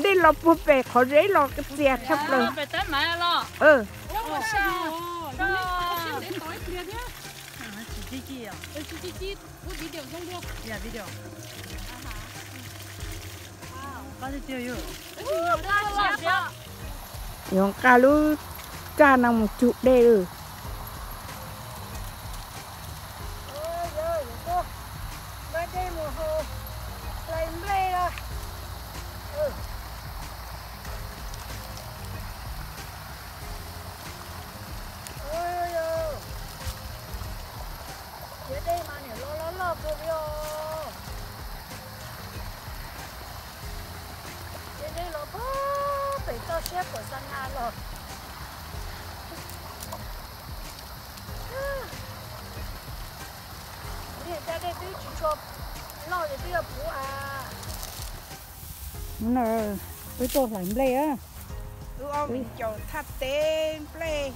Dej los puag pem qhov zeb los txias tshaj plaws. Yuav nqa lub raj no mus cug dej lawm. Ciav dej mas niam loj loj loj kawg li os. Ciav dej los puag pem toj siab puag xa na los. Niam, cov dej twb tsis tshua loj ces twb yuav puv a. Hnub no peb tuaj hlais nplej. Lub ob me caum thaj teb nplej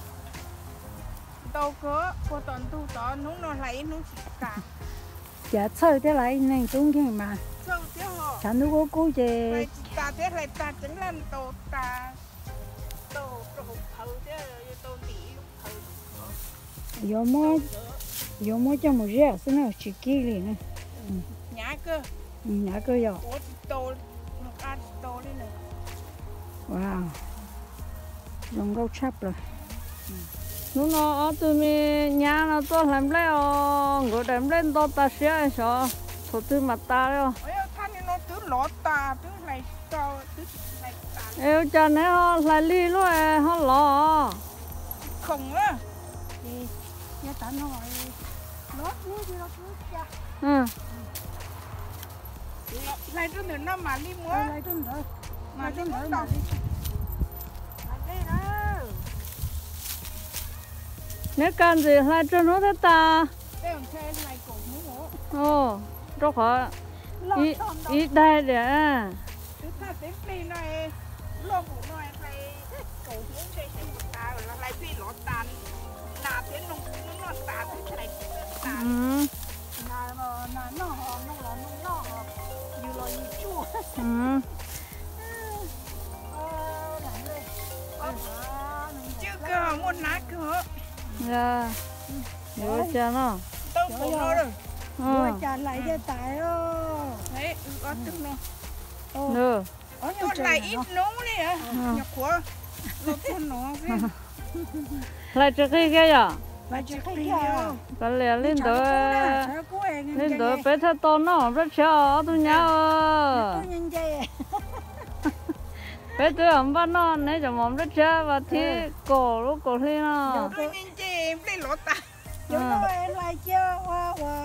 ntau kawg, puag tom ntug tod hnub no hlais ib hnub tsis tas. Cav txhawj thiab lauj, neeg tub nkeeg mas. Tshav ntuj kub kub ces hlais tsis tas thiab, hlais tag ceev laj ntau tas, tau rau hauv phawv thiab, tau ntim ib lub phawv. Yuav muab, yuav muab coj mus ziab xwb na, tsis kib li na. Hnyav kawg. Hnyav kawg yog. Wow, zoo nkauj tshaj plaws. Hnub no ob tug me nyab no tuaj hlais nplej os, nkawd daim nplej ntau tas siab xyov thaum twg mam tas li os. Es ua cas neb ho hlais lig luaj es ho lov? Neb kaj ntxim hlais tsawg hnub thiaj tas? Rau qhov ib daig diam. Yuav cas no? Ua cas hlais thiaj tas? Hlais ib hnub li, nyuam qhuav los puag no. Hlais tsis qig kiag yom? Kav liam li ntawd, li ntawd peb thiaj tau noj nplej tshiab ob tug nyab. Peb twb npaj noj neb cov mov nplej tshiab vas thib kaum lub kaum hli no. Cov no hlais cia ua, ua,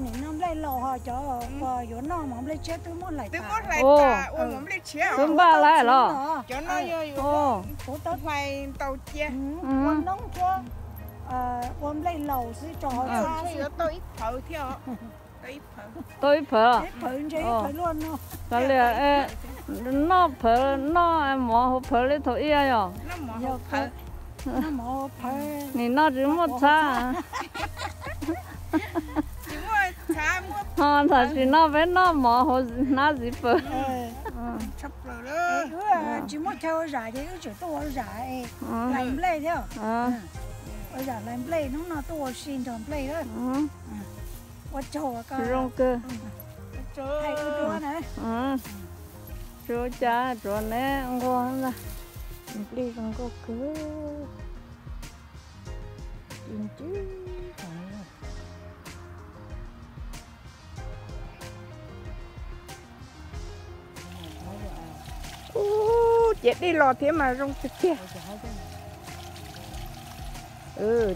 nim no nplej laus ho cov uas yuav noj mov nplej tshiab twb muab hlais tas. Twb npaj lawm los? Cov no yog kuv tau hlais ntau cia. Ua noob thiab ua nplej laus xwb tso hauv txhab xwb. Tau ib phawv thiab. Tau ib phawv. Ib phawv ntse ib phawv luaj no. Kav liam, noj phawv, noj mov hauv phawv li thaum ub yom? Noj mov hauv phawv. Nim no tsis muaj txhab. Ho tam sim no peb noj mov hauv hnab ziv pawg. Tsis muaj chaw ua zam ces wb tseem tuaj ua zam, hlais nplej thiab. Ua zam hlais nplej, hnub no tuaj ua si nrog nplej lawm. Ua tsaug koj zoo kawg. Tsuav cas tsuav neb nquag ntag. Nplej zoo nkauj kawg. Ub, ciav dej los thiab mas zoo tiag tiag.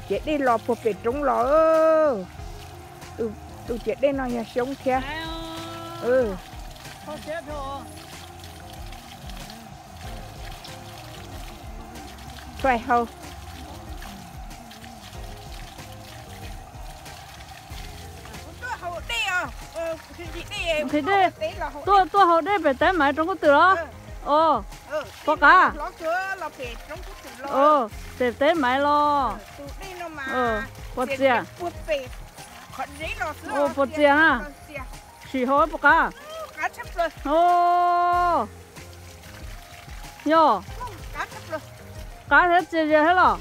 Ciav dej los puag pem roob los. Tus ciav dej no yog xyoob thiab. Thuaj hau. Tuaj, tuaj haus dej pem Teb Maiv Roob Kub Twm los? Os, pom qab. Pem Teb Maiv los. Puas txias? Puas txias na? Sim hauv puas qab? Yog. Qab thiab txias ze thiab los?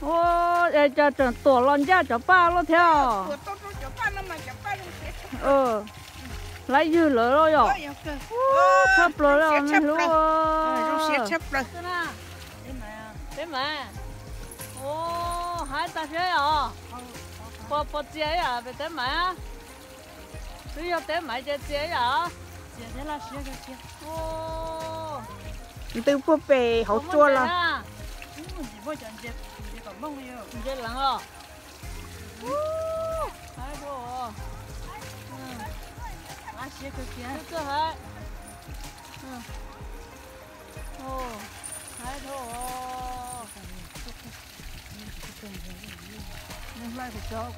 Ua, es cas tseem tuam los ncaj cov paj luaj thiab os. Laib ywg lawm los yom. Tshaj plaws li os nej hlub. Teb maiv. Haib tag siab os. Puas, puas txias ib yam pem teb maiv? Twb yog teb maiv ces txias ib yam. Ntws puag pem hauv tsua los. Ntses leev los. Haib dhau. Haib dhau. Nws hlais kuv cov